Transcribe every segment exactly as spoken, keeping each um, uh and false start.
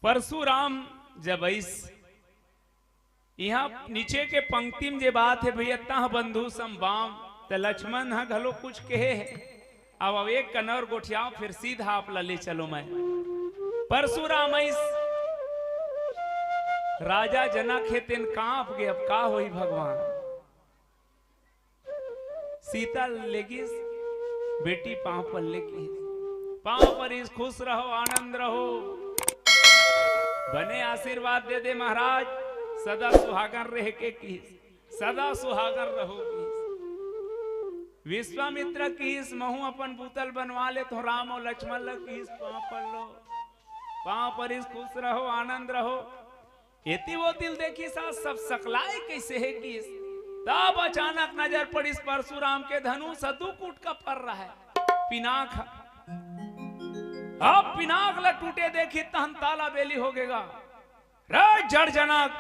परसुराम जब अइस, इहां नीचे के पंक्ति में जे बात हे भइया, तह बंधु सम बाम, त लक्ष्मण ह घलो कुछ कहे हे। अब, अब एक कन अउ गोठियाव, फिर सीधा आप ला ले चलों मैं। परसुराम अइस, राजा जनक हे तेन कांप गे, अब का होही भगवान। सीता ले गिस, बेटी पांव पल्ले किहिस, पांव परिस, खुश रहो, आनंद रहो, बने आशीर्वाद दे दे महाराज, सदा सुहागन रह के किहिस, सदा सुहागन रहो किहिस। विश्वामित्र किहिस, महूं अपन पुतल बनवा लेथों, राम अउ लक्ष्मण ल किहिस, पांव पल्लो, पांव परिस, खुश रहो, आनंद रहो। एती ओती ल देखिस, सब सकलाय कइसे हे किहिस। तब अचानक नजर पड़िस परसुराम के, धनुष ह दू कूट का फर रहा हे, पिनाक ह। अब पिनाक ल टूटे देखिस, तहन तालाबेली होगे गा। रे जड़ जनक,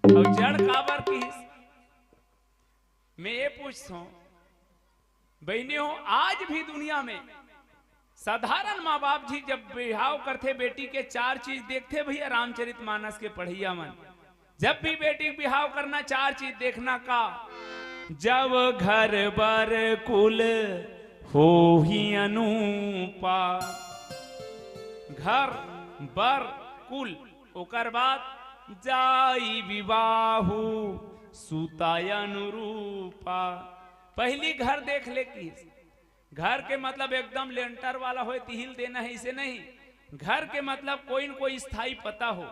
अउ जड़ काबर किहिस? मैं ये पूछथों, बहिनी हो, आज भी दुनिया में साधारण माँ बाप जी जब बिहाव करथे, बेटी के चार चीज देखथे भइया, रामचरित मानस के पढ़इया मन। जब भी बेटी के बिहाव करना, चार चीज देखना का, जब घर बर कुल होही अनूपा, घर बर कुल, ओकर बाद जाई विवाहु सुता अनुरूपा। पहली घर देख ले किहिस। घर के मतलब एकदम लेंटर वाला होय, तिही ल देना हे, इसे नहीं। घर के मतलब कोई न कोई स्थायी पता हो।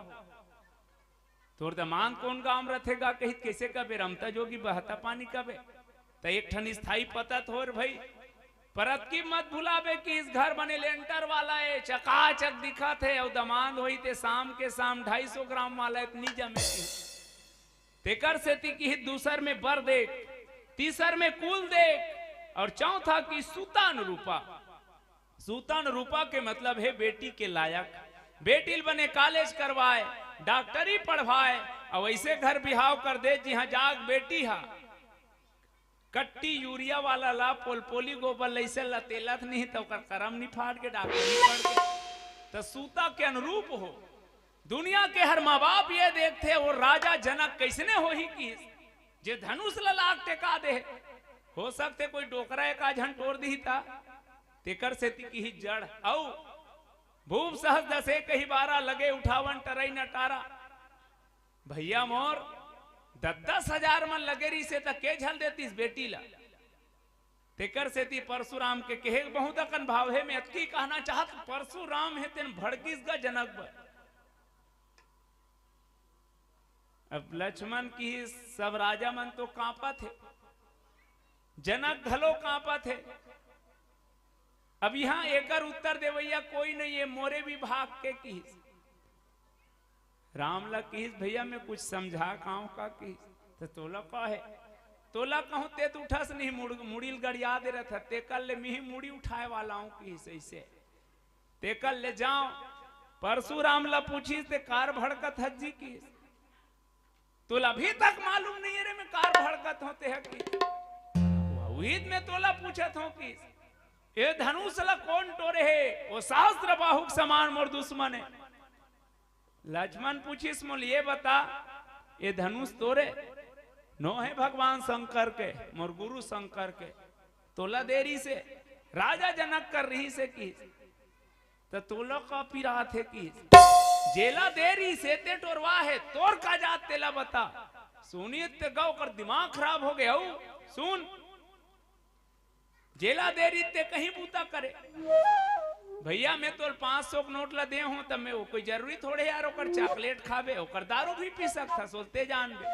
तोर दमांद कोन गांव रथे गा कहित, कइसे कबे, रमता जोगी बहता पानी कबे, त एक ठन स्थायी पता थोर भई। पर अतकी मत भुलाबे किहिस घर बने लेंटर वाला हे, चकाचक दिखत हे, अउ दमांद होही ते शाम के शाम ढाई सौ ग्राम वाला हे, त नी जमे किहिस। तेकर सेती किहिस दूसर में बर देख, तीसर में कुल देख, अउ चौथा किहिस सुता अनुरूपा। सुता अनुरूपा के मतलब हे बेटी के लायक, बेटी ल बने कॉलेज करवाय, डॉक्टरी पढ़वाय, अउ अइसे घर बिहाव कर दे जिहां जाग बेटी हा कट्टी यूरिया वाला ला, पोलपोली गोबर लइसे लतेलत नहीं, त ओकर करम नहीं फाट के डॉक्टरी पढ़ के। त सुता के अनुरूप हो। दुनिया के हर माँ बाप ये देखथे, वो राजा जनक कइसने होही किहिस, जे धनुष ल लाग टेका दे। हो सकथे कोई डोकरा एक आध झन टोर दिही ता। तेकर सेती किहिस जड़। अउ भूप सहस दसे कही बारा, लगे उठावन टरई नटारा। भइया मोर, दस दस हजार मन लगे रहिसे त के झन देतिस बेटी ला। तेकर सेती परसुराम के कहे के बहुत अकन भाव हे। मैं अतकी कहना चाहत, परसुराम हे तेन भड़किस गा जनक बर। अब लक्ष्मण किहिस, सब राजा मन तो कांपत हे, जनक घलो कांपत हे। अब इहां एकर उत्तर देवइया कोई नहीं हे, मोरे विभाग के किहिस। राम ला किहिस, भइया मैं कुछ समझा कांव का किहिस। त तोला का हे? तोला कहूं ते त उठस नहीं, मुड़-, मुड़ी ल गड़िया दे रथस, तेकर ले मिही मुड़ी उठाय वाला हंव किहिस। अइसे तेकर ले जांव। परसुराम ला पूछिस, ते काबर भड़कत हस जी किहिस। तोला अभी तक मालूम नहीं हे रे, मैं काबर भड़कत हंव तेहा किहिस। उहीच मैं तोला पूछत हंव किहिस। ए धनुष ला कोन टोरे हे? ओ सहस्त्र बाहु के समान मोर दुश्मन हे। लक्ष्मण पूछिस, मोला ये बता, ए धनुष तोरे? नो हे भगवान शंकर के, मोर गुरु शंकर के। तोला दे रहिसे, राजा जनक कर रहिसे किहिस। त तोला का पिरात हे किहिस। जेला दे रहिसे ते टोरवाहे, तोर का जात तेला बता। सुनिस ते गा ओकर दिमाग खराब होगे। अउ सुन, जेला दे रहिस ते कहीं बूता करे। भइया मैं तोला पांच सौ के नोट ला दे हंव, त मैं ओ कोई जरूरी थोड़े यार ओकर चॉकलेट खाबे, ओकर दारू भी पी सकथस, ओ ते जानबे।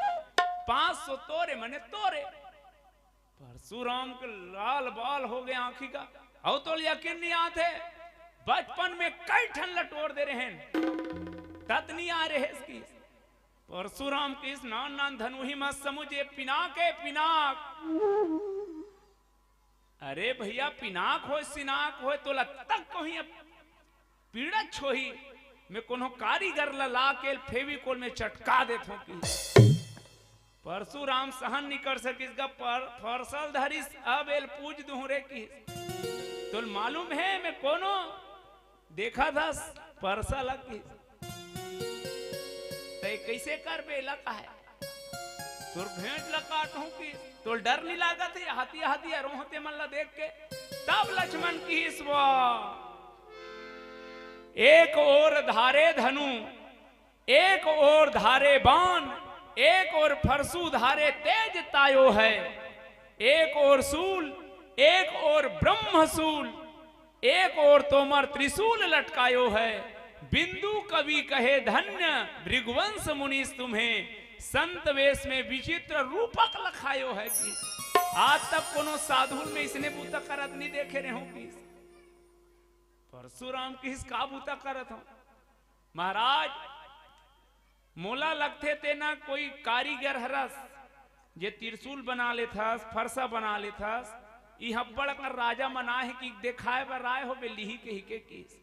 पांच सौ तोरे मने तोरे। परसुराम के लाल बाल होगे आंखी का। अउ तोला यकीन नहीं आत हे, बचपन में कई ठन ला टोर दे रहेन, त त नहीं आय रहेस किहिस। परसुराम किहिस नान नान धनुही मत समुझ, ए पिनाक हे पिनाक। अरे भइया, पिनाक होय, सिनाक होय, तोला तक कोही अब पीड़त होही, मैं कोनो कारीगर ला लाके फेविकोल में चटका देथंव किहिस। परसुराम सहन नहीं कर सकिस गा, पर-, फरसा ल धरिस, अब एला पूज दुहूं रे किहिस। तोला मालूम हे, मैं कोनो देखत हस, परसा ला किहिस, "तैं कइसे करबे एला?" कहे, "तोर घेंट ला काटहूं किहिस, तोर डर नइ लागत हे? हाथी हाथी अरोह ते मन ला देख के।" तब लक्ष्मण किहिस, "वाह, एक ओर धारे धनु, एक ओर धारे बाण, एक ओर फरसु धारे तेज तायो है, एक ओर सूल, एक ओर ब्रह्मसूल, एक ओर तोमर त्रिशूल लटकायो है। बिंदु कवि कहे धन्य भृगुवंश मुनीश तुम्हें, संत वेश में विचित्र रूपक लखायो है।" कि आज तक कोनो साधु में इसने बूता करत नइ देखे रहेंव कि। परशुराम किहिस, "का बूता करत हव?" "महाराज, मोला लगथे ते ना कोई कारीगर हरस, जे त्रिशूल बना लेथस, फरसा बना लेथस। इहां बड़ अकन राजा मन आए हे कि देखाए बर आए होबे लिही कहिके किहिस।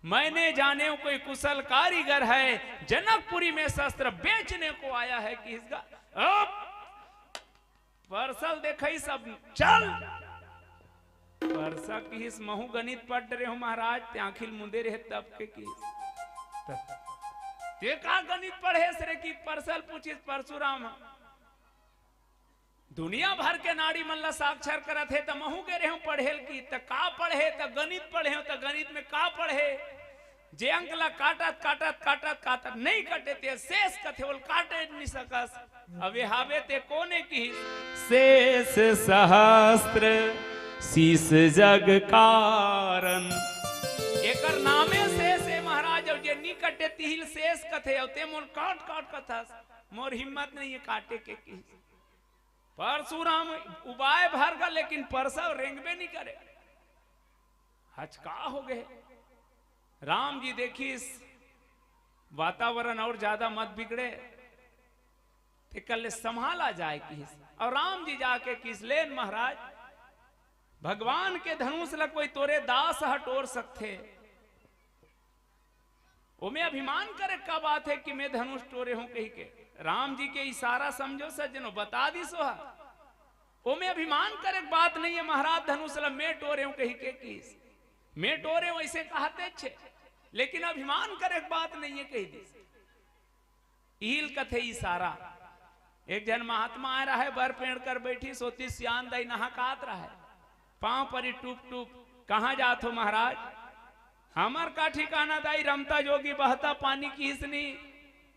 मैंने जानेंव कोई कुशल कारीगर है, जनकपुरी में शस्त्र बेचने को आया है" किहिस गा। अब परसा ल देखइस, "चल।" परसा किहिस, "महूं गणित पढ़ डरेंव महाराज, ते आंखी ल मुंदे रहे तब के।" किहिस, "ते का गणित पढ़ेस रे?" कि परसा ल पूछिस परशुराम ह। "दुनिया भर के नाड़ी मन ला साक्षर करत हे, त महूं गे रहेंव पढ़े ल।" कि "त का पढ़े?" "त गणित पढ़ेंव।" "त गणित में का पढ़े?" "जे अंक ला काटत, काटत, काटत, काटत नइ कटे, ते शेष कथे, ओला काटे नइ सकस।" अब ए हावे ते कोने किहिस, "शेष सहस्त्र शीश जग कारण।" एकर नामे शेष हे महाराज, अउ जे नइ कटे तिही ल शेष कथे, अउ ते मोला काट काट कथस, मोर हिम्मत नइ हे काटे के किहिस। परशुराम उबाय भर गा, लेकिन परसा रेंगबे नइ करे। हचका हो गे। राम जी देखिस, वातावरण अउ जादा मत बिगड़े, तेकर ले संभाला जाए किहिस। अउ राम जी जाके किहिस, "लेन महाराज, भगवान के धनुष ल कोई तोरे दास ह टोर सकथे। ओमे अभिमान करे का बात हे कि मैं धनुष टोरे हंव?" कहिके राम जी के इशारा समझो सज्जनो, बता दिस ओह। "ओमे अभिमान करे के बात नइ हे महाराज, धनुष ल मैं टोरे हंव" कहिके किहिस। "मैं टोरे हंव" अइसे कहत हे, लेकिन अभिमान करे के बात नइ हे कहि दिस। इही ल कथे इशारा। एक झन महात्मा आय रहय, बर पेड़ कर बइठिस, ओती सियान दाई नहाकात रहय, पांव परी टूप टूप। "कहां जात हो महाराज?" "हमर का ठिकाना दाई, रमता जोगी बहता पानी" किहिस नी।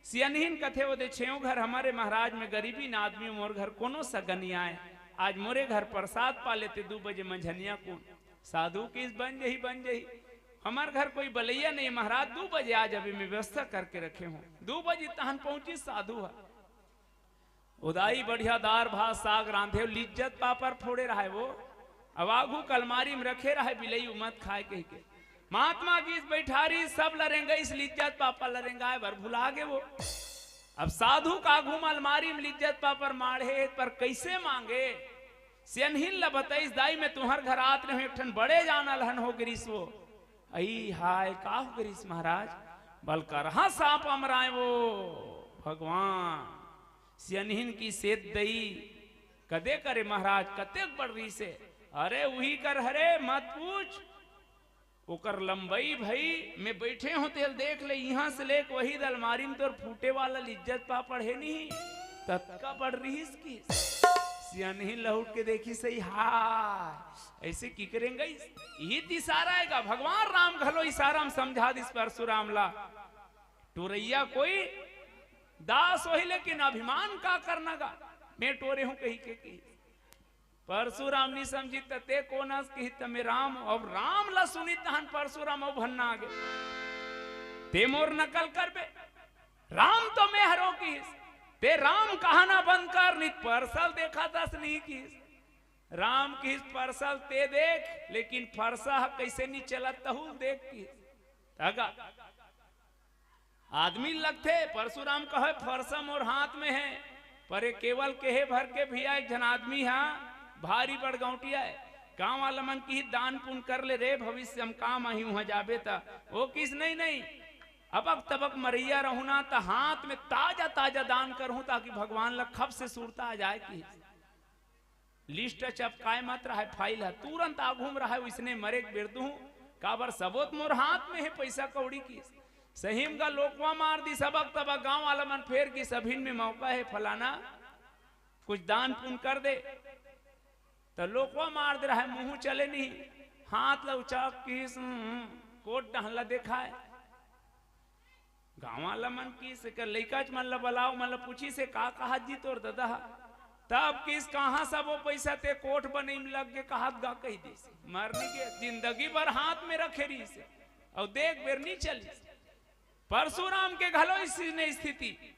सियनहिन कथे, "ओदे छेंव घर हमर ए महाराज, मैं गरीबी न आदमी, मोर घर कोनो सगा नइ आय। आज मोरे घर परसाद पा लेते दू बजे मंझनिया कुन।" साधु किहिस, "बन जही, बन जही। हमर घर कोई बलइया नइ हे महाराज, दू बजे आ जाबे, मैं व्यवस्था करके रखे हंव।" दू बजे तहन पहुंचिस साधु ह। ओ दाई बढ़िया दार भात साग रांधे, लिज्जत पापड़ फोड़े रहय वो। अब आघू के अलमारी में रखे रहय, बिलई उमत खाय कहिके। महात्मा किहिस, बइठारिस, सब ल रेंगइस, लिज्जत पापड़ ल रेंगाय बर भुला गे वो। अब साधु के आघू में अलमारी में लिज्जत पापड़ माढ़े हे, पर कइसे मांगे? सियनहिन ल बतइस, "दाई, मैं तुम्हर घर आत रहेंव, एक ठन बड़े जान अलहन हो गिरिस वो।" "अई हाय, का हो गिरिस महाराज?" "बलकरहा सांप अमराय वो।" भगवान, सियनहिन किहिस, "दई, कदे करे महाराज, कतेक बड़ रिहिसे?" "अरे उही कर हरे, मत पूछ। ओकर लंबई भई, मैं बइठे हंव तेला देख ले, इहां से लेके वही दे अलमारी में तोर फूटे वाला लिज्जत पापड़ हे नी, ततका बड़ रिहिस" किहिस। सियनहिन लहुट के देखिस, "हाय, अइसे कहिके रेंगइस।" इही त इशारा आय गा, भगवान राम घलो इशारा में समझा दिस परशुराम ला। टोरइया कोई दास होही, लेकिन अभिमान का करना गा, मैं टोरे हंव कहिके किहिस। परशुराम नइ समझिस त ते कोन अस किहिस त मैं राम हंव। अब राम ला सुनिस तहन परशुराम अउ भन्ना गे। "ते मोर नकल करबे? राम तो मैं हरों" किहिस। "ते राम कहना बंद कर, नइ त परसा ल देखत अस नी" किहिस। राम किहिस, "परसा ल ते देख, लेकिन फरसा ह कइसे नइ चलत तहू ल देख" किहिस। तगा आदमी लगथे, परशुराम कहय, "फरसा मोर हाथ में हे।" पर ए केवल केहे भर के भइया, एक झन आदमी हा भारी बड़ गौंटिया हे। गांव वाला मन किहिस, "दान पुण्य कर ले रे, भविष्य म काम आही, उहां जाबे त।" ओ किहिस, "नहीं, नहीं, अबक तबक मरइया रहूं ना, त हाथ में ताजा ताजा दान करहूं, ताकि भगवान ला खप से सुरता आ जाए" किहिस। लिस्ट चपकाए मत रहय, फाइल ह तुरंत आघू म रहय, ओइसने मरे के बेर दुहूं काबर सबो त मोर हाथ में हे पैसा कौड़ी किहिस। सही म गा लोकवा मार दिस, अबक तबक गांव वाला मन फेर गिस, अभिन में मौका हे फलाना, कुछ दान पुण्य कर दे। त लोकवा मार दे रहय, मुंहू चले नहीं, हाथ ल उचाक किहिस, हम्म, कोट डहन ल देखाय। गांव वाला मन किहिस, एकर लइकाच मन ल बलाव, मन ल पूछिस, "का कहत जी तोर ददा ह?" तब किहिस, "कहां सबो पैसा ते कोठ बनई म लग गे कहत गा," कहि दिस। मर नहीं गे, जिंदगी भर हाथ में रखे रहिस, अउ देख बेर नहीं चलिस। परशुराम के घलो अइसने स्थिति।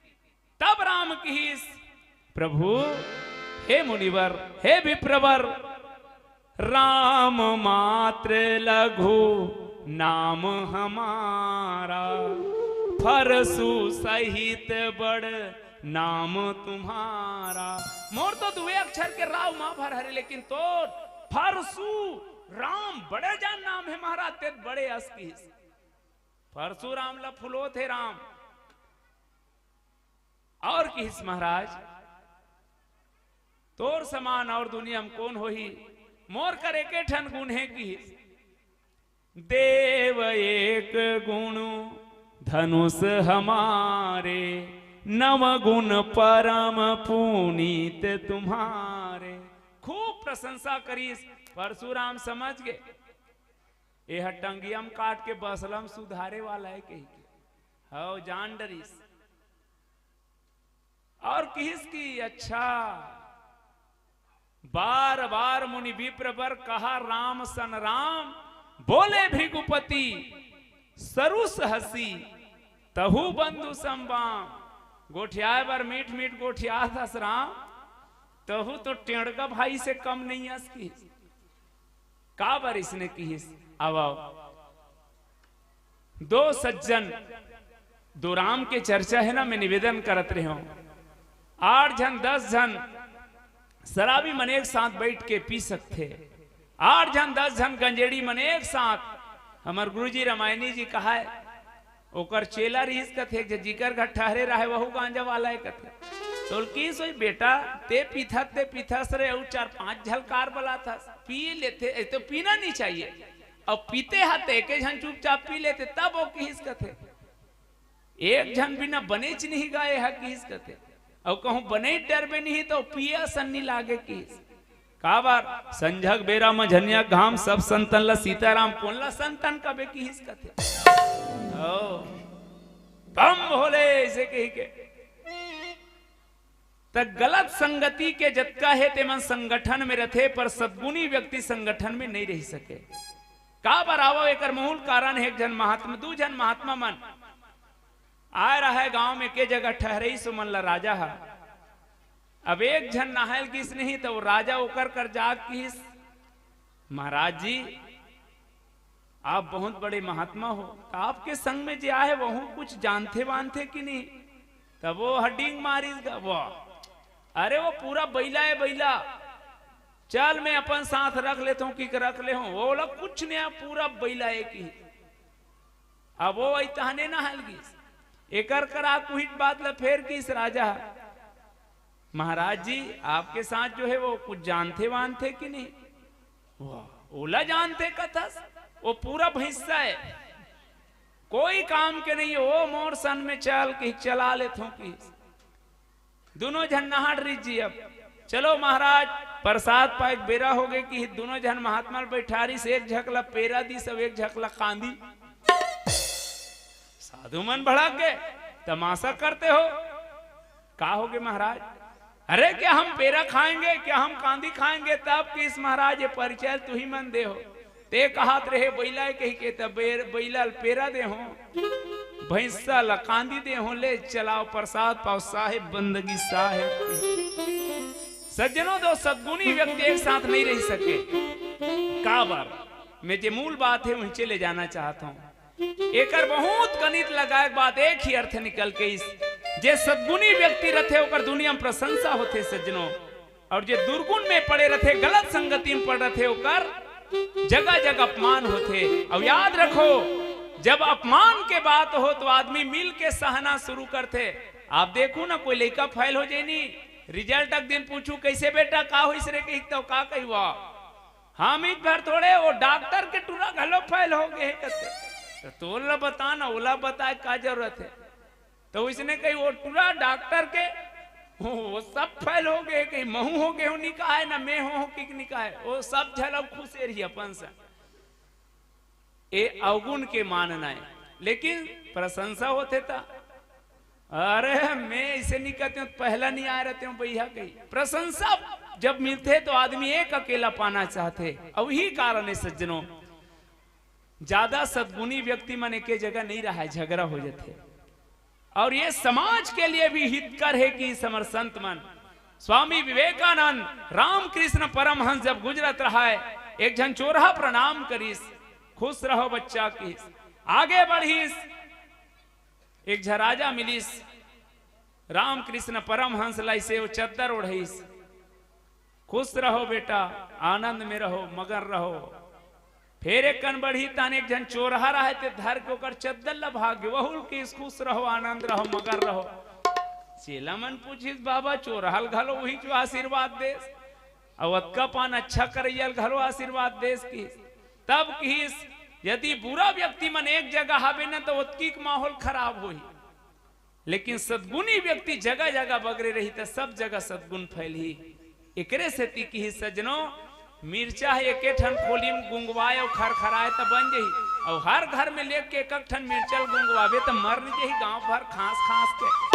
तब राम किहिस, "प्रभु, हे मुनिवर, हे विप्रवर, राम मात्र लघु नाम हमारा, फरसु सहित बड़ नाम तुम्हारा।" मोर तो दुए अक्षर के राव मा भर हरे, लेकिन तोर फरसु राम बड़े जान नाम हे महाराज, ते बड़े अस किहिस। परशुराम ल फुलोथे राम। अउ किहिस महाराज, "तोर समान अउ दुनिया म कोन होही, मोर कर एके ठन गुन हे," किहिस। "देव एक गुण धनुष हमारे, नव गुण परम पुनीत तुम्हारे।" खूब प्रशंसा करिस। परशुराम समझ गे, एह टंगिया म काट के बसला म सुधारे वाला हे कहिके। हव, जान डरिस। अउ किहिस कि अच्छा, बार बार मुनि विप्र बर कहा राम सन राम, बोले भृगुपति सरुस हँसी, तहु बंधु समबाम। गोठियाय बर मीठ मीठ गोठियात हस राम, तहु तो टेंड़गा भाई से कम नहीं अस किहिस। काबर अइसने किहिस? आव, आव। दो सज्जन, दो राम के चर्चा हे ना, मैं निवेदन करत रहेंव। आठ झन, दस झन शराबी मन एक साथ बइठ के पी सकथे, आठ झन, दस झन गंजेड़ी मन एक साथ। हमर गुरुजी रामायणी जी कहाय, ओकर चेला रिहिस कथे, जे जिकर घर ठहरे रहे, वहू गांजा वाला हे कथे। तो ओला किहिस, "ओई बेटा, ते पीथस, ते पीथस रे, अउ चार पांच झलकार बलाथस, पी लेथे, ए तो पीना नहीं चाहिए। अब पीते ह, ते एके झन चुपचाप पी लेते, तब ओ किहिस कथे। एक झन बिना बनेच नहीं गा ए ह किहिस कथे। अउ कहूं बने डरबे नहीं, तो पिया सन नहीं लागे किहिस।" काबर? संझक बेरा म झनिया घाम सब संतन ल सीताराम, कोन ल संतन कबे किहिस कथे। ओ, बम भोले, अइसे कहिके। त गलत संगति के जतका हे, तेमन संगठन में रथे, पर सद्गुणी व्यक्ति संगठन में नहीं रहि सके। काबर? आव, एकर मूल कारण हे, एक झन महात्मा, दू झन महात्मा मन आय रहय गांव में, एके जगह ठहरइस ओमन ल राजा ह। अब एक झन नहाय ल गिस नहीं, त ओ राजा ओकर कर जाके किहिस, "महाराज जी, आप बहुत बड़े महात्मा हो, त आपके संग में जे आय हे, वहू कुछ जानथे वानथे कि नहीं?" तब ओ ह डींग मारिस गा, "वाह, अरे ओ पूरा बइला हे, बइला, चल मैं अपन साथ रख लेथंव," कि रख ले हों, ओला कुछ नहीं आय, पूरा बइला हे कि। अब ओ अइतने नहाय ल गिस, एकर करा कुछ बात ल फेर किहिस राजा ह, "महाराज जी, आपके साथ जो है वो कुछ जानथे वानथे कि नहीं?" "वाह, ओला जानथे कथस? ओ पूरा भैंसा हे, कोई काम के नहीं हे, ओ मोर संग में चल," कहि चला लेथंव किहिस। दूनों झन नहा डरिस जी। अब चलो महाराज, परसाद पाय के बेरा होगे किहिस, दूनों झन महात्मा ल बइठारिस, एक झक ल पेरा दिस अउ एक झक ल कांदी। साधु मन भड़क गे, "तमाशा करते हो? का होगे महाराज?" "अरे, क्या हम पेरा खाएंगे, क्या हम कांदी खाएंगे?" तब किहिस, "महाराज, ये परिचय तुही मन दे हो, ते कहत रहे बइला हे कहिके, त बइला ल पेरा दे हों, भैंसा ल कांदी दे हों, ले चलाव, परसाद पाव, साहेब बंदगी साहेब।" सज्जनों, दो सद्गुणी व्यक्ति एक साथ नहीं रहि सके। काबर? मैं जे मूल बात हे, उहिंचे ले जाना चाहत हंव। एकर बहुत गणित लगाय के बाद एक ही अर्थ निकल के आइस, जे सद्गुणी व्यक्ति रथे, ओकर दुनिया म प्रशंसा होथे सज्जनों, अउ जे दुर्गुण में पड़े रथे, गलत संगति म पड़े रथे, ओकर जगह जगह अपमान होथे। अउ याद रखो, जब अपमान के बात हो तो आदमी मिल के सहना शुरू करथे। आप देखो ना, कोई लइका फेल हो जाय नी, रिजल्ट के दिन पूछू, "कइसे बेटा, का होइस रे?" कही तो का कही, "वाह, हम ही घर थोड़े, वो डॉक्टर के टूरा घलो फेल हो गए हे कथे। तो तोला बता ना, ओला बताए का जरूरत हे? तो उसने कही, वो टूरा डॉक्टर के, वो, वो सब फेल हो गए, कहीं महू हो गए हो निकाय ना, मैं हो, हो कि निकाय, वो सब झलक खुश रही अपन से। ए अवगुण के मानना हे, लेकिन प्रशंसा होथे ता, अरे मैं ऐसे नहीं कहते हूँ, पहला नहीं आए रहते हूँ भैया कही। प्रशंसा जब मिलथे तो आदमी एक अकेला पाना चाहथे। अउ यही कारण हे सज्जनों, ज्यादा सद्गुणी व्यक्ति मन एके जगह नहीं रहा, झगड़ा हो जाथे। और ये समाज के लिए भी हितकर हे कि समर संत मन, स्वामी विवेकानंद, रामकृष्ण परमहंस जब गुजरत रहा हे, एक झन चोरहा प्रणाम करिस, "खुश रहो बच्चा" किहिस, आगे बढ़िस। एक झ राजा मिलिस, रामकृष्ण परमहंस ला अइसे वो चद्दर ओढ़इस, "खुश रहो बेटा, आनंद में रहो, मगन रहो।" फेर एक कन बढ़िस, तहान एक झन चोरहा रहे, ते धर के ओकर चद्दर ला भाग गे, वहू ल किहिस, "खुश रहो, आनंद रहो, मगन रहो।" चेला मन पूछिस, "बाबा, चोरहा ल घलो उही जो आशीर्वाद देस, अउ अतका पान अच्छा करइया ल घलो आशीर्वाद देस?" किहिस। तब किहिस, "यदि बुरा व्यक्ति मन एक जगह हावे न, तो ओतकी के माहौल खराब होही, लेकिन सद्गुणी व्यक्ति जगह जगह बगरे रही, त सब जगह सद्गुण फैलही।" एकरे सेती किहिस सज्जनों, मिर्चा हे एके ठन खोली में गुंगवाए अउ खरखराए त बन जही, अउ हर घर में लेके एक एक ठन मिर्चा ल गुंगवाबे त मर नहीं जही गांव भर खांस खांस के।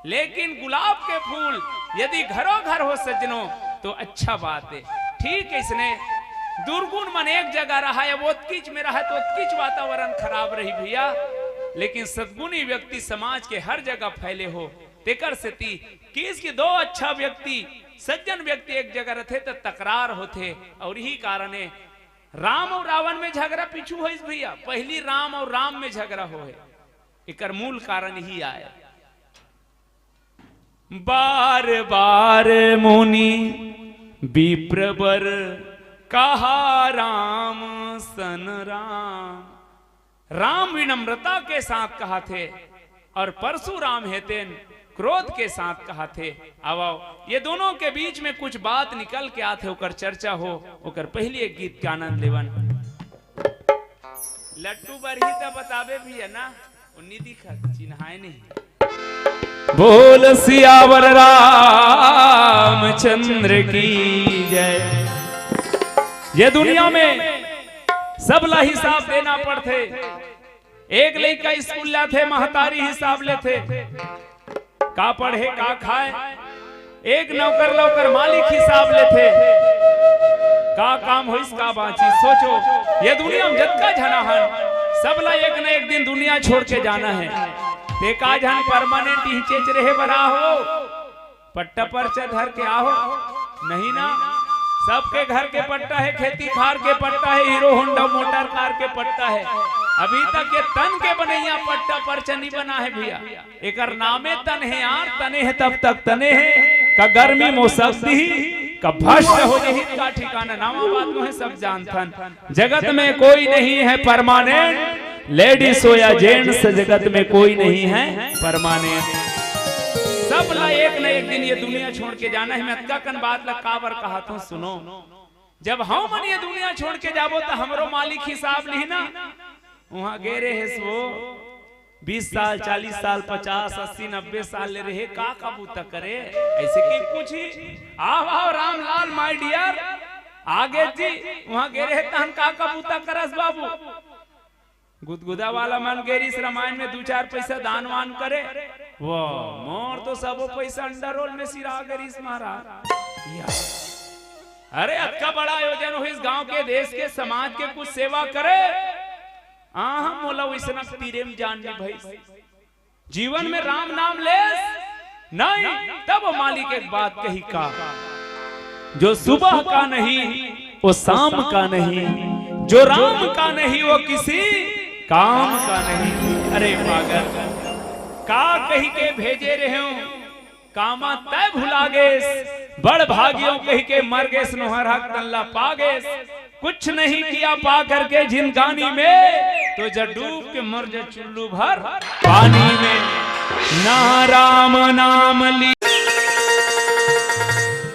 लेकिन गुलाब के फूल यदि घरो घर हो सज्जनों, तो अच्छा बात हे। ठीक इसने दुर्गुण मन एक जगह रहा, अब ओतकीच में रहा, तो ओतकीच वातावरण खराब रही भैया। लेकिन सद्गुणी व्यक्ति समाज के हर जगह फैले हो, तेकर सेती किहिस कि दो अच्छा व्यक्ति, सज्जन व्यक्ति एक जगह रथे, त तकरार होथे। और यही कारण हे, राम अउ रावण में झगड़ा पीछू होइस भैया, पहली राम अउ राम में झगड़ा होहे। एकर मूल कारण यही आय। बार बार मुनि विप्र बर कहा राम सन राम। राम विनम्रता के साथ कहाथे और परशुराम हे तेन क्रोध के साथ कहाथे। आवव, ये दोनों के बीच में कुछ बात निकल के आथे, ओकर चर्चा हो, ओकर पहली एक गीत के आनंद लेवन। लट्टू बरही त बताबे भैया ना, ओ नी दिखत, चिन्हाय नहीं। बोल सियावर रामचंद्र की जय। ये दुनिया में सबला हिसाब देना पड़थे। एक लइका स्कूल जाथे, महतारी हिसाब लेथे, का पढ़े, का खाए। एक नौकर ला ओकर मालिक हिसाब लेथे, का काम होइस, का बाँचिस। सोचो, ये दुनिया में जतका झना हन, सबला एक न एक दिन दुनिया छोड़ के जाना हे। ते का झन permanent इहिंचेच रहे बर आहो, पट्टा पर्चा धर के आहो, नहीं ना। सबके घर के पट्टा हे, खेती खार के पट्टा हे, हीरो होंडा मोटर कार के पट्टा हे। अभी तक ये तन के बनइया पट्टा पर्चा नहीं बना हे भैया। एकर नामे तन हे यार, तने हे तब तक तने हे, का गर्मी मो सकती ही, का भस्म हो जही का ठिकाना। नावा बात मोहे सब जानथन, जगत में कोई नहीं है permanent, ladies हो या gents, जगत में कोई नहीं है permanent। सब ला एक न एक दिन ये दुनिया छोड़ के जाना हे। मैं अतका कन बात ला काबर कहाथों, सुनो। जब हमन ये दुनिया छोड़ के जाबो, त हमरो मालिक हिसाब लिही ना। उहाँ गे रहेस वो, बीस साल, चालीस साल, पचास, अस्सी, नब्बे साल ले रहे, का का बूता करे? ऐसे के पूछी, "आव, आव, रामलाल, my dear, आगे जी, उहाँ गे रहे तहन का का बूता करस बाबू?" गुदगुदा वाला मन गे रिहिस रामायण में दू चार पैसा दान वान करे, वो मोर तो सबो पैसा underroll में सिरा गे रिहिस महाराज। या। अरे, अतका बड़ा आयोजन होइस, गांव के, देश के, समाज के कुछ सेवा करे, आहा, मोला वइसना पीरे में जान नहीं भइस। जीवन में राम नाम लेस नहीं, तब वो मालिक एक बात कही का, "जो सुबह का नहीं, वो शाम का नहीं, जो राम का नहीं, वो किसी काम का नहीं।" अरे पागल, का कही के भेजे रहे हो, कामा तय भुला गेस, बड़ भागियों कही के मर गेस, नोहर हक तन ला पा गेस। कुछ नहीं किया पा करके जिंदगानी में, तो जब डूब के मर जा चुल्लू भर पानी में। ना राम नाम ली।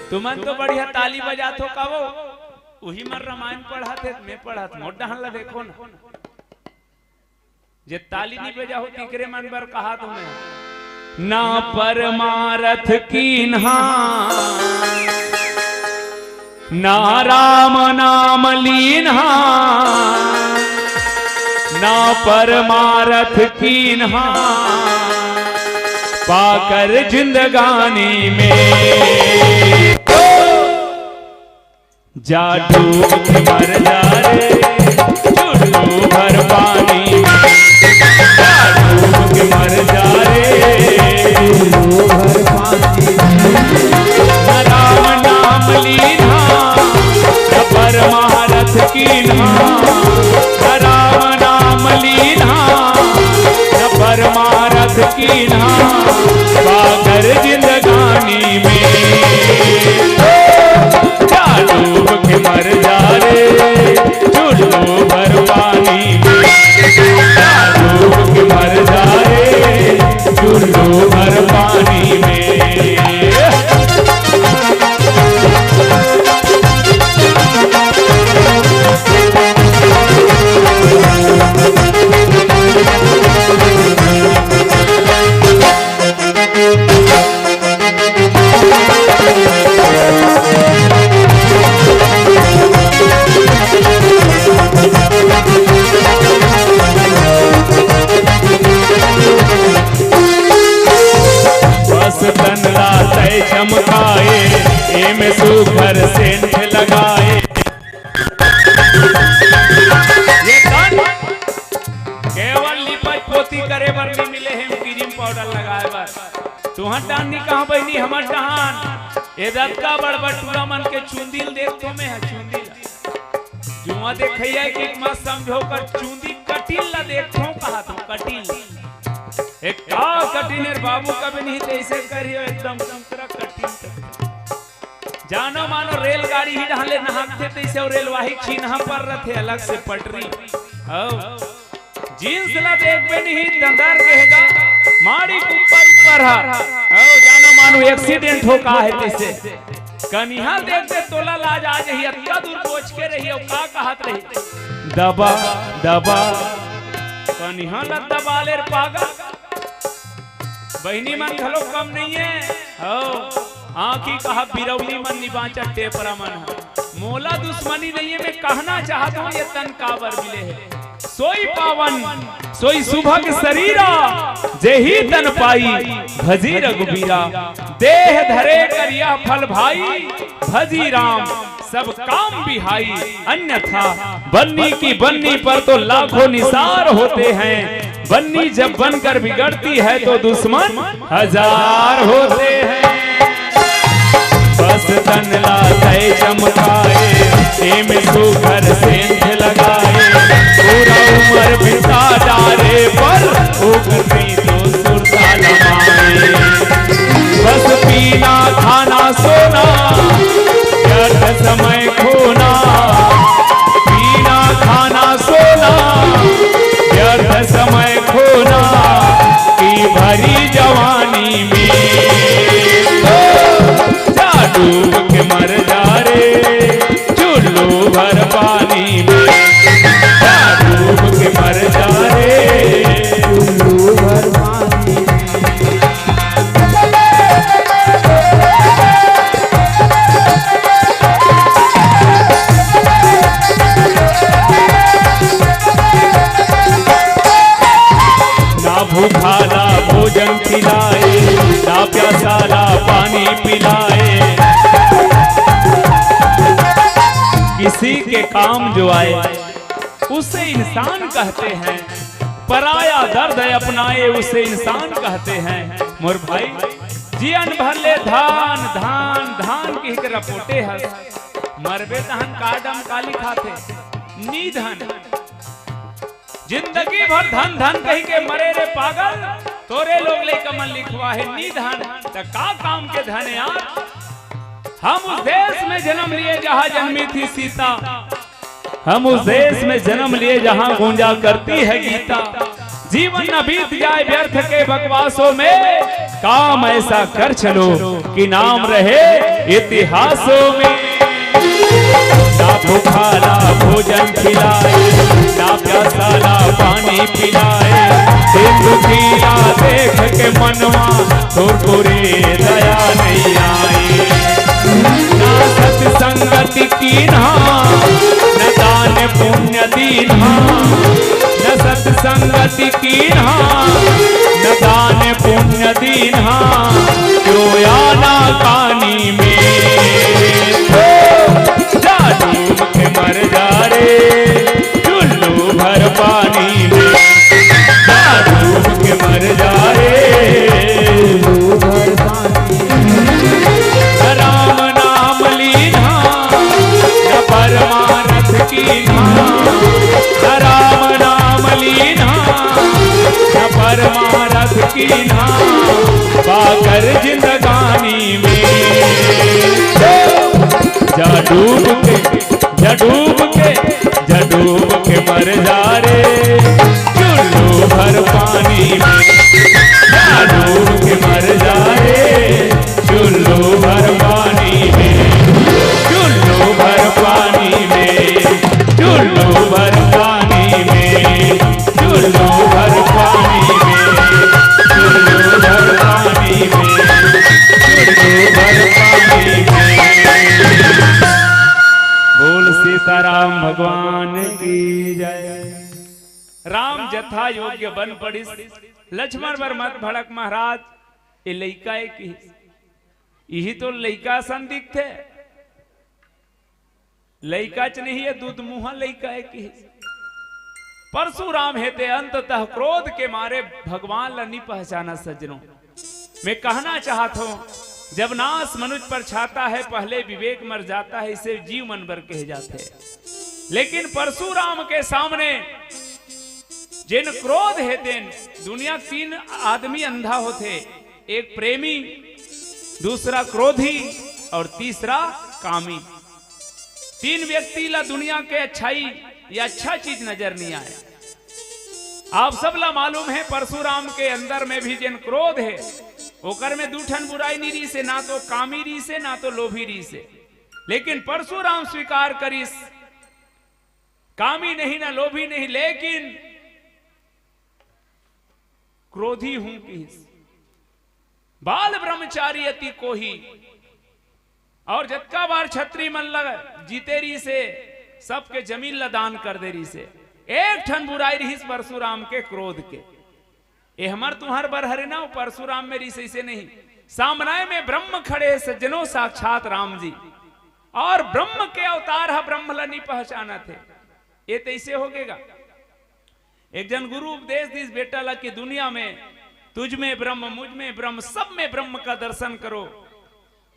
तुमन तो बढ़िया ताली बजात हो का वो? उही मन रामायण पढ़त हे, मैं पढ़त, मोर डहन ला देखो ना। जे ताली नहीं बजाहू, तिकरे मन बर कहा तुम्हें। ना परमारथ कीन्हा, ना राम नाम लीन्हा, ना परमारथ कीन्हा, पाकर जिंदगानी में। जा डूब के मर जा रे, चुल्लू भर पानी में। जा डूब के मर जा रे, चुल्लू भर पानी में। न राम नाम लीन्हा, न परमारथ कीन्हा। न राम नाम लीन्हा, न परमारथ कीन्हा, पाकर जिंदगानी में। जा डूब के मर जा रे, चुल्लू भर पानी में। जा डूब के मर जा रे, चुल्लू भर पानी में। बस तन ला तै चमकाए, एमे सुघर सेंट लगाए। ये तन केवल लिपत पोती करे बर नहीं मिले हे, क्रीम पाउडर लगाए बर। तुहर डहन नहीं कहा बहिनी, हमर डहन। ए दतका बड़ बड़ टूरा मन के चुंदी ल देखथों मैं ह, चुंदी ल। जुआं देखइया के मत समझो, ओकर चुंदी कटिल ला देखथों, कहा तो कटिल। एक का कटिल रे बाबू, कभी नहीं तैसे करियो, एकदम सुतरा कटिल। जानो मानो रेलगाड़ी ही ढाले नहाते तैसे, और रेलवाही छीनहा पर रथे अलग से पटरी। हव। जींस ला देखबे नहीं, दंदर रहेगा, माड़ी के ऊपर ऊपर हा। हव, जानो मानो एक्सीडेंट हो का हे तैसे। कनिहा देखबे तोला लाज आ जाही, अतका दूर बोच के रही, अउ का कहत रही? दबा, दबा। कनिहा ला दबा ले रे पागल। बहिनी मन घलो कम नहीं हे। हव, आँखी कहा बिरौली मन निबाचा टेपरा मन ह। मोला दुश्मनी नहीं हे, मैं कहना चाहत हूँ ये तन काबर मिले हे। सोई पावन, सोई सुभग सरीरा, जेही तन पाई भजी रघुबीरा। देह धरे करिया फल भाई, भजी राम सब काम बिहाई। अन्यथा बन्नी की बन्नी पर तो लाखों निसार होते हैं। बन्नी जब बनकर बिगड़ती है तो दुश्मन हजार होते हैं। बस तन ला तय चमकाए, एमे सुघर सेंध लगाए, पूरा उमर बिता डारे पर ओकर नहीं तो सुरता लमाए। बस पीना खाना सोना व्यर्थ समय खोना, पीना खाना सोना व्यर्थ समय खोना, कि भरी जवानी में जा डूब के मर जा रे, चुल्लू भर पानी में। जा डूब के मर जा रे, चुल्लू भर पानी में। ना भूखाला भोजन खिलाए, ना प्यासाला पानी पिलाए। किसी के काम जो आए, उसे इंसान कहते हैं। पराया दर्द अपनाए, उसे इंसान कहते हैं। मोर भाई, जियन भर ले धान, धान, धान कहिके रपोटे हस। मरबे तहन का डम काली खाथे? नी धन। जिंदगी भर धन धन कहिके मरे रे पागल, तोरे लोग लइका मन लिखवा हे नी धन, त का काम के धन यार? हम उस देश में जन्म लिए जहाँ जन्मी थी सीता, हम उस देश में जन्म लिए जहाँ गूंजा करती है गीता। जीवन न बीत जाए व्यर्थ के बकवासों में, काम ऐसा कर चलो कि नाम रहे इतिहासों में। ना भूखाला भोजन खिलाए, ना प्यासाला पानी पिलाए। हे दुखिया देख के मनवा तोर कोरे दया नहीं आई। ना सत्संगति कीन्हा, न दान पुण्य दीन्हा, न सत्संगति कीन्हा, न दान पुण्य दीन्हा, क्यों आना कानी में। जा डूब के मर जा रे, चुल्लू भर पानी में। जा डूब के मर जा रे। राम नाम लीन्हा, न परमारथ कीन्हा। राम नाम लीन्हा, न परमारथ कीन्हा। पाकर जिंदगानी में जा डूब के, जा डूब के, जा डूब के मर जा रे, चुल्लू भर पानी में। जा डूब के मर जा रे, चुल्लू भर पानी में, चुल्लू भर पानी में, चुल्लू भर पानी में, चुल्लू भर पानी में, चुल्लू भर पानी में, चुल्लू भर पानी में। बोल सीताराम भगवान की जय। राम जथा योग्य बन पड़िस। लक्ष्मण बर मत भड़क महाराज, ये लइका ए किहिस। इही तो लइका असन दिखथे। लइकाच नहीं, ये दूध मुहा लइका ए किहिस। परशुराम हे ते अंततः क्रोध के मारे भगवान ला नी पहचाना सज्जनों। मैं कहना चाहत हूं, जब नाश मनुष्य पर छाता है, पहले विवेक मर जाता है, इसे जीव मन बर कहे जाते हैं। लेकिन परशुराम के सामने जेन क्रोध हे तेन, दुनिया तीन आदमी अंधा होथे, एक प्रेमी, दूसरा क्रोधी और तीसरा कामी। तीन व्यक्ति ला दुनिया के अच्छाई या अच्छा चीज नजर नहीं आए। आप सब ला मालूम है, परशुराम के अंदर में भी जेन क्रोध है, ओकर में दू ठन बुराई नहीं रहिसे, ना तो कामी रहिसे, ना तो लोभी रहिसे। लेकिन परशुराम स्वीकार करिस, कामी नहीं, ना लोभी नहीं, लेकिन क्रोधी हूं किहिस। बाल ब्रह्मचारी अति कोही। और जतका बार छत्री मन ल जीते रहिसे, सबके जमीन ल दान कर दे रहिसे। एक ठन बुराई रहिस परशुराम के, क्रोध के। ए हमर तुंहर बर हरे ना, परशुराम में रहिस, अइसे नहीं। सामने में ब्रह्म खड़े हे सज्जनों, साक्षात राम जी। और ब्रह्म के अवतार ह, ब्रह्म ल नी पहचानत हे। ए तइसे होगे गा। एक जन गुरु उपदेश दिस बेटा ला कि दुनिया में तुझ में ब्रह्म, मुझ में ब्रह्म, सब में ब्रह्म का दर्शन करो।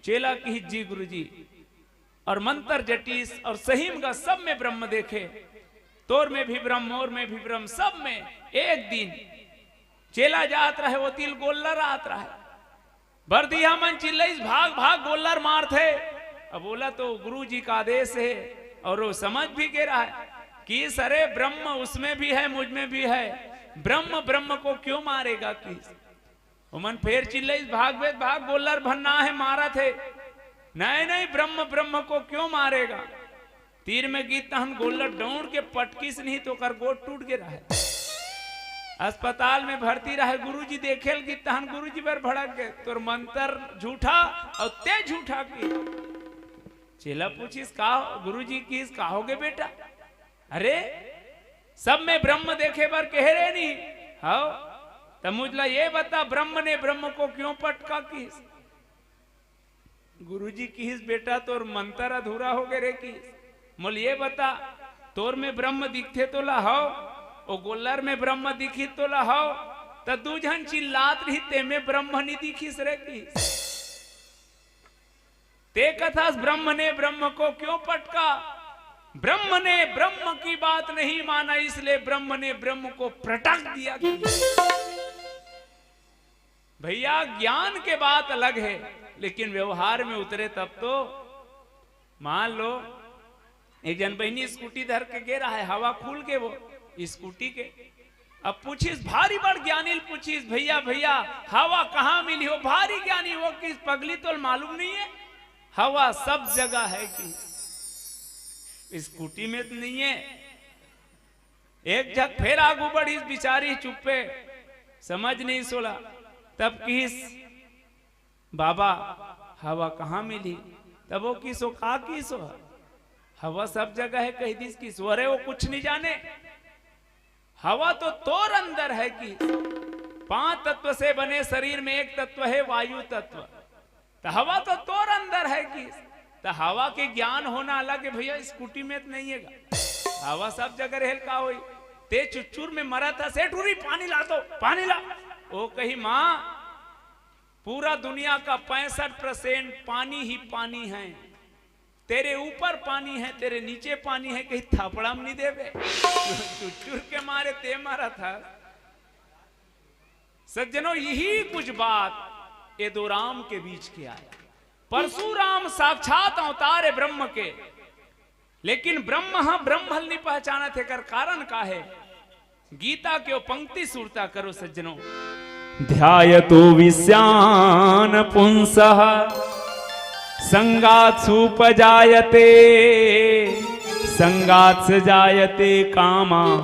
चेला किहिस जी गुरुजी, और मंत्र जटिस और सही में का सब में ब्रह्म देखे, तोर में भी ब्रह्म, मोर में भी ब्रह्म, सब में। एक दिन चेला जात रहे, ओती ले गोल्लर आत रहे। बरदिहा मन चिल्लइस, "भाग, भाग, गोल्लर मारथे।" अब ओला तो गुरु जी का आदेश हे, और वो समझ भी गे रहा है कि सरे ब्रह्म उसमें भी है, मुझ में भी है, ब्रह्म ब्रह्म को क्यों मारेगा? कि ओमन फेर चिल्लइस, "भाग बे, भाग, गोल्लर भन्ना हे, मारत हे।" "नहीं, नहीं, ब्रह्म ब्रह्म को क्यों मारेगा?" तीर में गिस तहन गोल्लर दौड़ के पटकिस नहीं तो ओकर गोड़ टूट गे रहे। अस्पताल में भर्ती रहे, गुरुजी देखे ल गिस तहन गुरुजी बर भड़क गे, "तोर मंत्र झूठा और ते झूठा।" कि चेला पूछिस, "का गुरुजी?" किहिस, "का होगे बेटा?" "अरे, सब में ब्रह्म देखे बर कहे रहे नहीं, हव, त मुझ ला ये बता, ब्रह्म ने ब्रह्म को क्यों पटका?" किहिस। गुरुजी किहिस, "बेटा, तोर मंत्र अधूरा होगे रे।" किहिस, "मोला ये बता, तोर में ब्रह्म दिखथे तोला, हव, ओ गोल्लर में ब्रह्म दिखिस तोला, हव, त दू झन चिल्लात रहिस, ते में ब्रह्म नी दिखिस रे।" किहिस, "ते कथस ब्रह्म ने ब्रह्म को क्यों पटका?" "ब्रह्म ने ब्रह्म की बात नहीं माना, इसलिए ब्रह्म ने ब्रह्म को पटक दिया।" किहिस। भैया, ज्ञान के बात अलग है, लेकिन व्यवहार में उतरे तब तो। मान लो, एक जन बहिनी स्कूटी धर के गे रहा है, हवा खुल गे वो स्कूटी के। अब पूछिस, भारी बड़ ज्ञानी ल पूछिस, "भैया, भैया, हवा कहाँ मिली हो?" भारी ज्ञानी वो किहिस, "पगली, तोल मालूम नहीं है, हवा सब जगह है।" कि स्कूटी में तो नहीं है। एक झक फेर आगू बढ़िस, बिचारी चुप्पे, समझ नहीं सोला। तब किहिस, "बाबा, हवा कहाँ मिली?" तब वो किहिस, "का किहिस?" "हवा सब जगह है," कहि दिस किहिस। "अरे, वो कुछ नहीं जाने, हवा तो तोर अंदर है," किहिस। पांच तत्व से बने शरीर में एक तत्व है वायु तत्व, तो हवा तो तोर अंदर है किहिस। तो हवा के ज्ञान होना अलग है भैया, स्कूटी में तो नहीं है गा। हवा सब जगह रहेल का होई। ते चुच्चुर में मरत हस, "ए टूरी, पानी ला तो, पानी ला।" वो कही, "माँ, पूरा दुनिया का पैंसठ परसेंट पानी ही पानी है, तेरे ऊपर पानी है, तेरे नीचे पानी है, कहीं थापड़ा में नहीं देवे।" चुच्चुर के मारे ते मरत हस। सज्जनों, यही कुछ बात एदोराम के बीच के आया। परशुराम साक्षात अवतार है ब्रह्म के, लेकिन ब्रह्म ह ब्रह्म ल नहीं पहचानत हे। एकर कारण का है? गीता के वो पंक्ति सुरता करो सज्जनों। ध्यायतो विषयान पुंसः संगात्सुपजायते, संगात्स जायते कामा,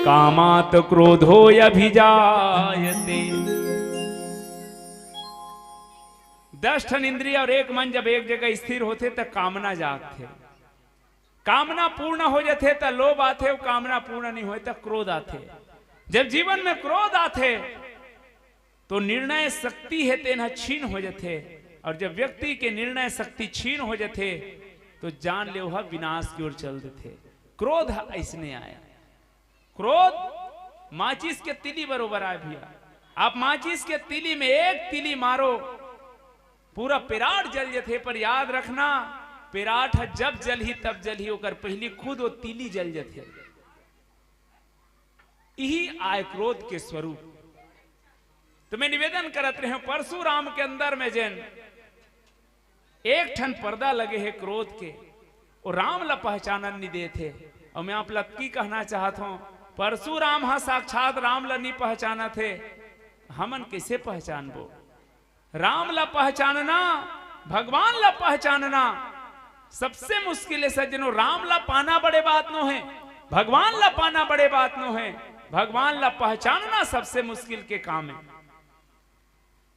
कामात क्रोधो अभिजायते। दस ठन इंद्रिय और एक मन जब एक जगह स्थिर होथे, त कामना जागथे। कामना पूर्ण हो जाथे, त लोभ आथे, अउ कामना पूर्ण नहीं होय, त क्रोध आथे। जब जीवन में क्रोध आथे, तो निर्णय शक्ति हे तेन ह छीन हो जथे, और जब व्यक्ति के निर्णय शक्ति छीन हो जथे, तो जान ले, वह विनाश की ओर चल देथे। क्रोध ह अइसने आय। क्रोध माचिस के तिली बरोबर आय भैया। आप माचिस के तिली में एक तिली मारो, पूरा पेराट जल जथे, पर याद रखना, पेराट ह जब जलही, तब जलही, ओकर पहिली खुद वो तिली जल जथे। यही आय क्रोध के स्वरूप। तो मैं निवेदन करत रहे हूं, परशुराम के अंदर में जेन एक ठन पर्दा लगे हे क्रोध के, वो राम ला पहचानन नहीं देथे। और मैं आप लक्की कहना चाहत हूं, परशुराम हा साक्षात राम ला नहीं पहचानत हे, हमन कैसे पहचानबो? राम ला पहचानना, भगवान ला पहचानना सबसे मुश्किल है सज्जनों। राम ला पाना बड़े बात नो है, भगवान ला पाना बड़े बात नो है। भगवान ला पहचानना सबसे मुश्किल के काम है।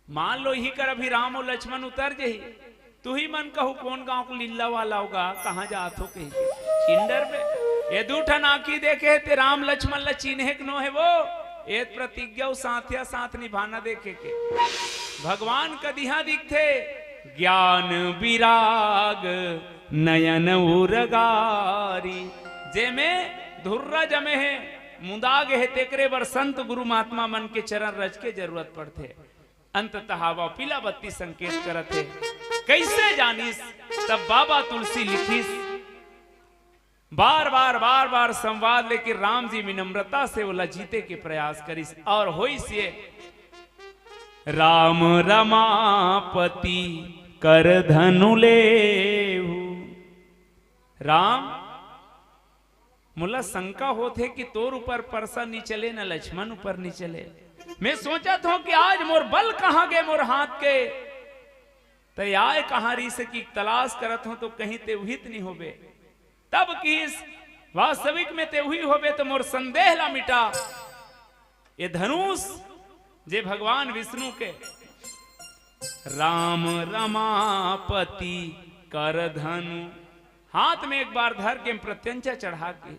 मान लो, इही कर अभी राम और लक्ष्मण उतर जही, तुही मन कहू, "कौन गांव के लिल्ला वाला होगा, कहां जात हो?" कही के चिंडर पे ये दू ठन आंखी देखे हे, ते राम लक्ष्मण ला चिन्हे के नो हे वो, ये प्रतिज्ञा अउ साथिया साथ निभाना देखे के। भगवान कदिहा दिखथे, ज्ञान विराग नयन उरगारी, जेमे धुर्रा जमे हे, मुंदा गे हे, तेकरे बर संत गुरु महात्मा मन के चरण रज के जरूरत पड़थे। अंततः वो पीला बत्ती संकेत करत हे। कैसे जानिस? तब बाबा तुलसी लिखिस, बार बार, बार बार संवाद लेके राम जी विनम्रता से ओला जीते के प्रयास करिस और होइस ये, राम रमापति कर धनु लेहु। राम, मोला शंका होथे कि तोर ऊपर परसा नी चले, न लक्ष्मण ऊपर नी चले। मैं सोचत हों कि आज मोर बल कहां गे मोर हाथ के, त आय कहां रहिस कि तलाश करत हों तो कहीं ते उहित नी होबे। तब किहिस, वास्तविक में ते उही होबे तो मोर संदेह ला मिटा। ये धनुष जे भगवान विष्णु के, राम रमापति कर धनु, हाथ में एक बार धर के प्रत्यंचा चढ़ा के।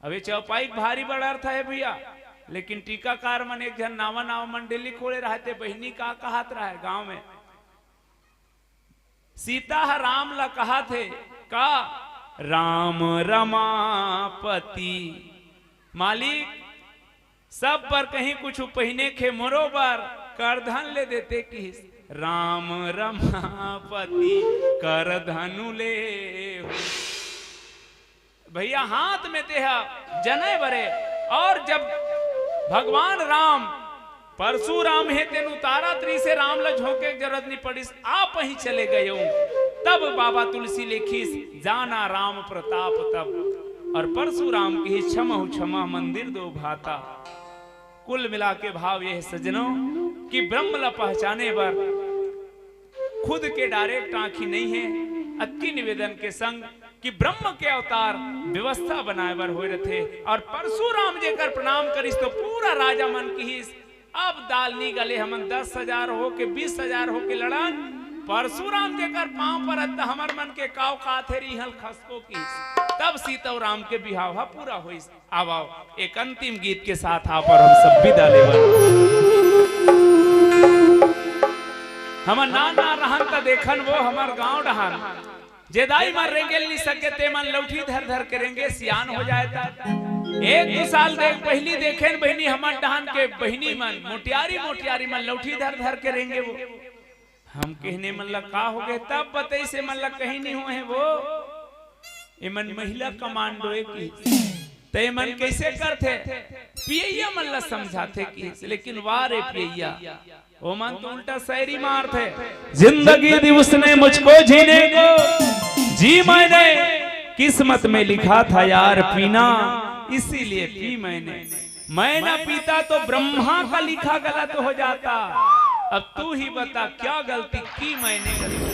अब ये चौपाई के भारी बड़ा अर्थ है भैया, लेकिन टीकाकार मन एक झन नावा नावा मंडली खोले रहते, बहिनी का कहत रहे गांव में, सीता ह राम ला कहत हे का, राम रमापति, मालिक, सब बर कहीं कुछ पहिने के हे, मोरो बर करधन ले देते किहिस, राम रमापति करधनु लेहु। भैया, हाथ में ते ह जने बरे। और जब भगवान राम परशुराम हे, तेन उतारत रहिस हे, राम ला झोंके के जरूरत नहीं पड़िस, आप ही चले गए हो। तब बाबा तुलसी लिखिस, जाना राम प्रताप तब। और परशुराम किहिस, क्षमहु क्षमा मंदिर दो भ्राता। कुल मिला के भाव ये है सज्जनों कि ब्रह्म ला पहचाने बर खुद के डायरेक्ट आंखी नहीं है, अतकी निवेदन के संग कि ब्रह्म के अवतार व्यवस्था बनाए बर होए रथे। और परशुराम जेकर प्रणाम करिस तो पूरा राजा मन किहिस, "अब दाल नी गले, हमन दस हजार हो के बीस हजार हो के लड़न, परशुराम जेकर पांव परत त हमर मन के काव काथे रिहल खसको किहिस।" तब सीता अउ राम के बिहाव ह पूरा होइस। आव, आव, एक अंतिम गीत के साथ आप और हम सब विदा लेवन। हमर नान नान रहन त देखन वो हमर गांव डहान, जे दाई मन रेंगे ल नी सके, ते मन लौठी धर धर के रेंगे, सियान हो जाए त। एक दू साल देख, पहिली देखेन बहिनी, हमर डहान के बहिनी मन, मोटियारी मोटियारी मन लौठी धर धर के रेंगे वो। हम कहने मन ला का हो गए, तब बतई से मन ला कहीं नहीं हुए हैं वो। एमन महिला कमांडो ए की। त एमन कैसे करथे? पियैया मन ला समझाथे कि, लेकिन वाह रे पियैया, ओमन तो उल्टा शायरी मारथे। जिंदगी दी उसने मुझको जीने को, जी मैंने, किस्मत में लिखा था यार पीना, इसीलिए पी मैंने। मैं ना पीता तो ब्रह्मा का लिखा गलत हो जाता। अब तू ही बता, क्या गलती की मैंने गलती?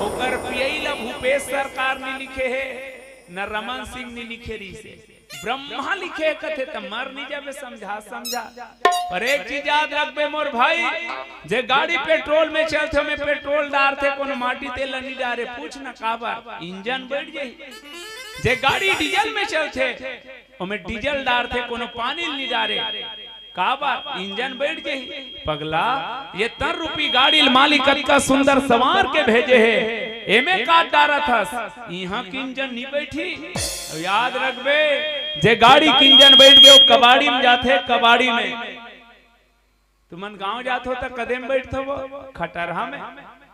ओकर पियई ला भूपेश सरकार नी लिखे हे, न रमन सिंह नी लिखे रहिसे, ब्रह्मा लिखे हे कथे त मर नी जाबे समझा समझा। पर एक चीज याद रखबे मोर भाई, जे गाड़ी पेट्रोल में चलथे, ओमे पेट्रोल डारथे, कोनो माटी तेल नी डारे, पूछ न काबर, इंजन बैठ जाही। जे गाड़ी डीजल में चलथे, ओमे डीजल डारथे, कोनो पानी नी डारे, काबर इंजन बैठ जाही। पगला, ये तन रूपी गाड़ी ल मालिक अतका सुंदर संवार के भेजे हे, एमे का डारत हस? इहां के इंजन नी बैठी। अउ याद रखबे, जे गाड़ी के इंजन बैठ गे, वो कबाड़ी में जाथे, कबाड़ी में। तुमन गांव जात हो त कदे म बैठथो वो? खटरहा में।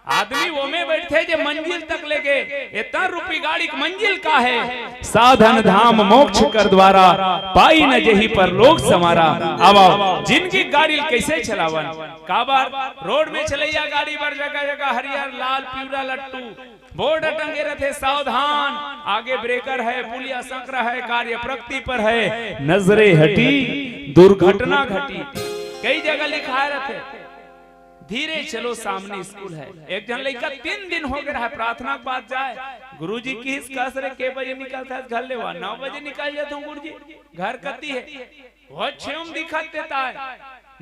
आदमी ओमे बैठथे जे मंजिल तक ले गे। ए तन रूपी गाड़ी के मंजिल का हे? साधन धाम मोक्ष कर द्वारा, पाई न जेहि परलोक संवारा। आव, आव, जिनगी गाड़ी ल कैसे चलावन? काबर रोड में चलैया गाड़ी बर जगह जगह हरियर, लाल, पीवरा लट्टू बोर्ड टंगे रथे, सावधान, आगे ब्रेकर है, पुलिया संकरा है, कार्य प्रगति पर है, नजरे हटी, दुर्घटना घटी। कई जगह लिखाए रथे, धीरे चलो, सामने स्कूल है। एक झन लइका तीन दिन हो गे रहा, प्रार्थना के बाद जाए, गुरुजी किहिस, "कस रे, के बजे निकलथस घर ले?" "वा, नौ बजे निकल जाथंव गुरुजी, घर कती हे?" "वो छेम दिखत देता है,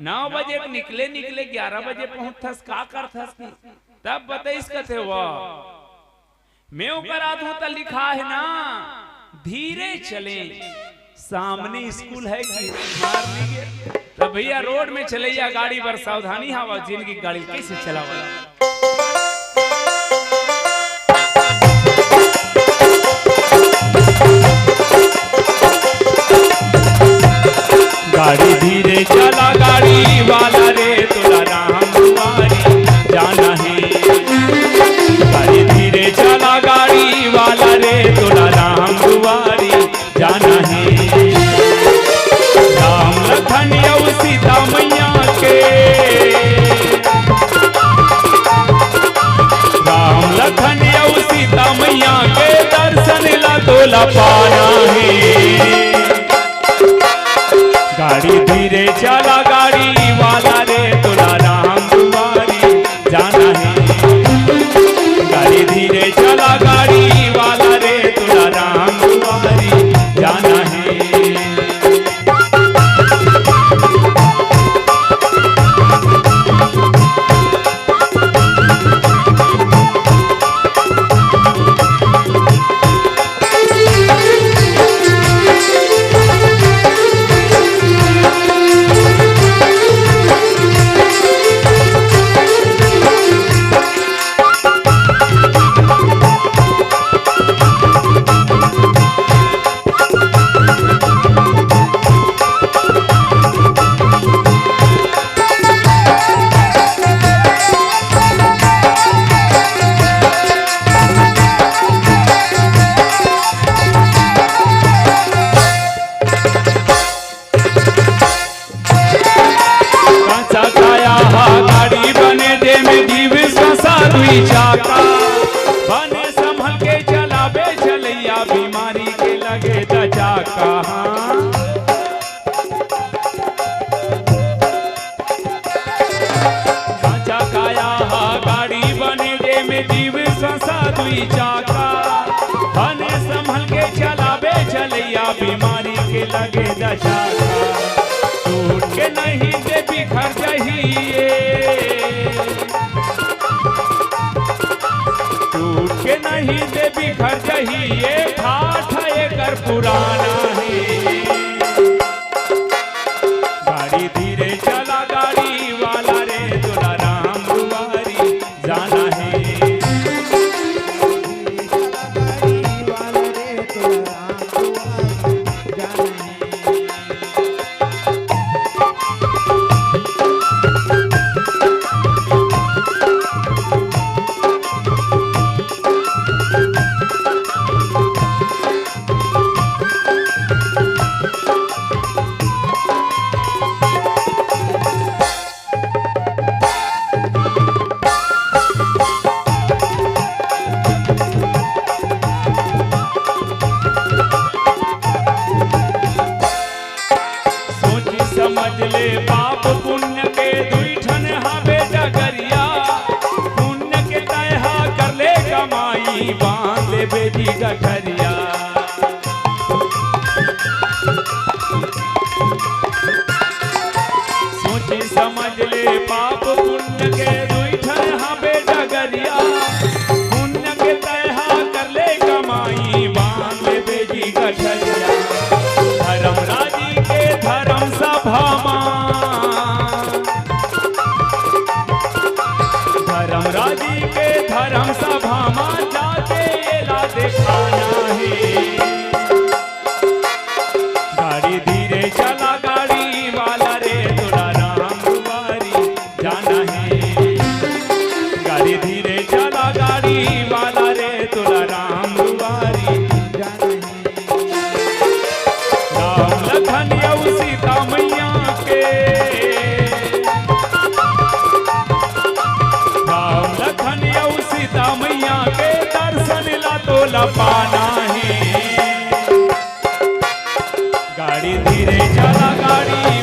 नौ बजे के निकले निकले ग्यारह बजे पहुंचथस, का करथस?" कि तब बतइस कथे, "वा, मैं ओकर आत हूं त लिखा है ना, धीरे चले, सामने स्कूल है कि मार लीजिए।" तब भैया, रोड में चलैया गाड़ी बर सावधानी, हवा जिनगी गाड़ी कैसे चलावला। गाड़ी धीरे चला गाड़ी वाला रे, तोला राम दुआरी जाना है। गाड़ी धीरे चला गाड़ी वाला रे, तोला राम दुआरी जाना है। राम लखन अउ सीता मैया के, राम लखन अउ सीता मैया के दर्शन ला तोला पाना है। गाड़ी धीरे चला गाड़ी वाला रे, तोला राम दुआरी जाना है। गाड़ी धीरे चला गाड़ी वाला रे, तोला राम दुआरी जाना है। कांचा काया हा गाड़ी बने, जेमे जीव श्वासा दुई चाका। बने संभल के चलाबे चलैया, बीमारी के लगे त चाका। हाँ। कांचा काया हा गाड़ी बने, जेमे जीव श्वासा दुई चाका। लगे दशा। टूट के नहीं दे बिखर जाही ये, टूट के नहीं दे बिखर जाही ये, ठाठ एकर पुराना हे। गाड़ी धीरे चला गाड़ी वाला रे, तोला राम दुआरी जाना हे। सोची समझ ले पाप पुण्य के दुई ठन हावे डगरिया। पुण्य के तय हा कर ले कमाई, बांध ले बेदी गठरिया। सोची समझ ले पाप पुण्य के दुई ठन हावे डगरिया। पुण्य के तय हा कर ले कमाई, बांध ले बेदी गठरिया। धर्मराजी के धर्म सभा मा, धर्मराजी के धर्म सभा मा जाके एला देखाना हे। गाड़ी धीरे चला गाड़ी वाला रे, तोला राम दुआरी जाना हे। गाड़ी धीरे चला गाड़ी वाला रे, तोला राम दुआरी जाना हे। राम लखन अउ सीता मैया के, राम लखन अउ सीता मैया के दर्शन ला तोला पाना हे। गाड़ी धीरे चला गाड़ी